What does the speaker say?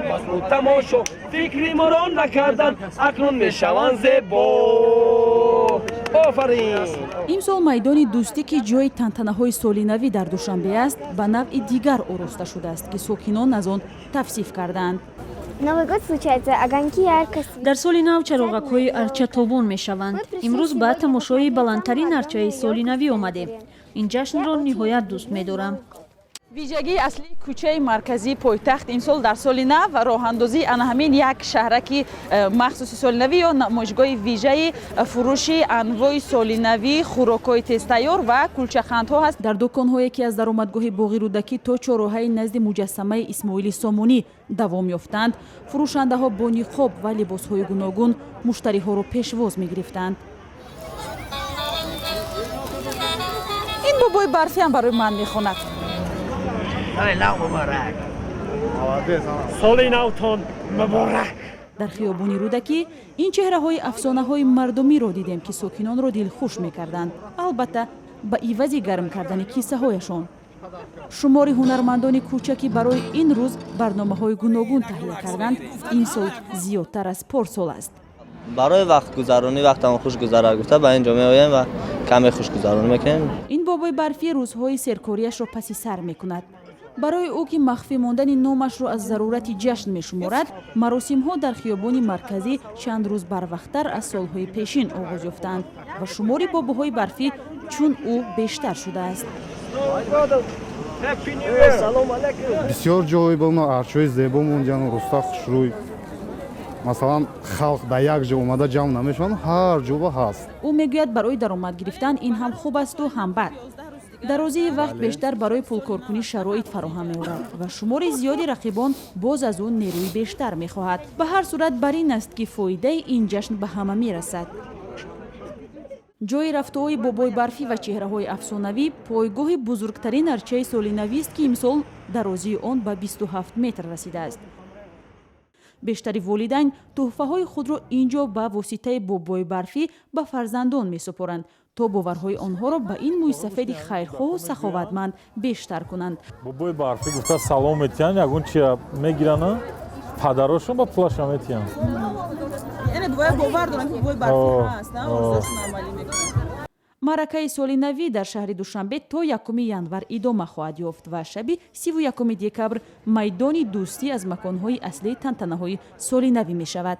Базму тамошо фикри моро накардан, акнун мешаванд зебо. Офарин! Имсол майдони Дӯстӣ, ки ҷои тантанаҳои солинавӣ дар Душанбе аст, ба навъи дигар ороста шудааст, ки сокинон аз он тавсиф кардаанд. Новый год случается, огоньки ярко. Дар соли нав чароғакҳои арча тобон мешаванд. Имрӯз ба тамошои баландтарин арчаи соли навӣ омадем. Ин ҷашнро ниҳоят дӯст медорам. Вижагии аслии кӯчаи марказии пойтахт имсол дар соли нав ва роҳандозии ана ҳамин як шаҳраки махсуси солинавӣ ё намоишгоҳи вижаи фурӯши анвои солинавӣ, хӯрокҳои тезтайёр ва кулчахандҳо ҳаст. Дар дуконҳое, ки аз даромадгоҳи боғи Рӯдакӣ то чорроҳаи назди муҷассамаи Исмоили Сомонӣ давом ёфтанд, фурӯшандаҳо бо ниқоб ва либосҳои гуногун муштариҳоро пешвоз мегирифтанд. Ин бобои барфиам барои ман мехонад. Соли нав муборак! Соли навтон муборак! Дар хиёбони Рӯдакӣ ин чеҳраҳои афсонаҳои мардумиро дидем, ки сокинонро дилхуш мекарданд, албатта, ба ивази гарм кардани киссаҳояшон. Шумори ҳунармандони кӯча, ки барои ин рӯз барномаҳои гуногун таҳия карданд, имсол зиёдтар аз порсол аст. Барои вақтгузаронӣ, вақтамон хуш гузарад гуфта, ба ин ҷо меоем ва каме хушгузаронӣ мекунем. Ин бобои барфӣ рӯзҳои серкориашро паси сар мекунад. Барои ӯ, ки махфӣ мондани номашро аз зарурати ҷашн мешуморад, маросимҳо дар хиёбони марказӣ чанд рӯз барвақттар аз солҳои пешин оғоз ёфтаанд ва шумори бобоҳои барфӣ чун ӯ бештар шудааст. Бисёр ҷои боно, арчаҳои зебо монҷану руста хушрӯй. Масалан, халқ дар як ҷо омада ҷамъ намешаванд, ҳар ҷоба ҳаст. Ӯ мегӯяд, барои даромад гирифтан ин ҳам хуб асту ҳам бад. Дарозии вақт бештар барои пулкоркунӣ шароит фароҳам меорад ва шумори зиёди рақибон боз аз ӯ нерӯи бештар мехоҳад. Ба ҳар сурат, бар ин аст, ки фоидаи ин ҷашн ба ҳама мерасад. Ҷои рафтуои бобои барфӣ ва чеҳраҳои афсонавӣ пойгоҳи бузургтарин арчаи солинавист, ки имсол дарозии он ба 27 метр расидааст. Бештари волидайн тӯҳфаҳои худро ин ҷо ба воситаи бобои барфӣ ба фарзандон месупоранд, то боварҳои онҳоро ба ин мӯйсафеди хайрхоҳу саховатманд бештар кунанд. Бобои барфӣ гуфта салом метиҳанд, ягон чия мегиранд, падарошон ба пулаша метиҳанд. Яъне бояд бовар доранд, ки бобои барфӣ ҳаст, орзуашон амалӣ мекунад. Маъракаи соли навӣ дар шаҳри Душанбе то 1 январ идома хоҳад ёфт ва шаби 31 декабр майдони Дӯстӣ аз маконҳои аслии тантанаҳои соли навӣ мешавад.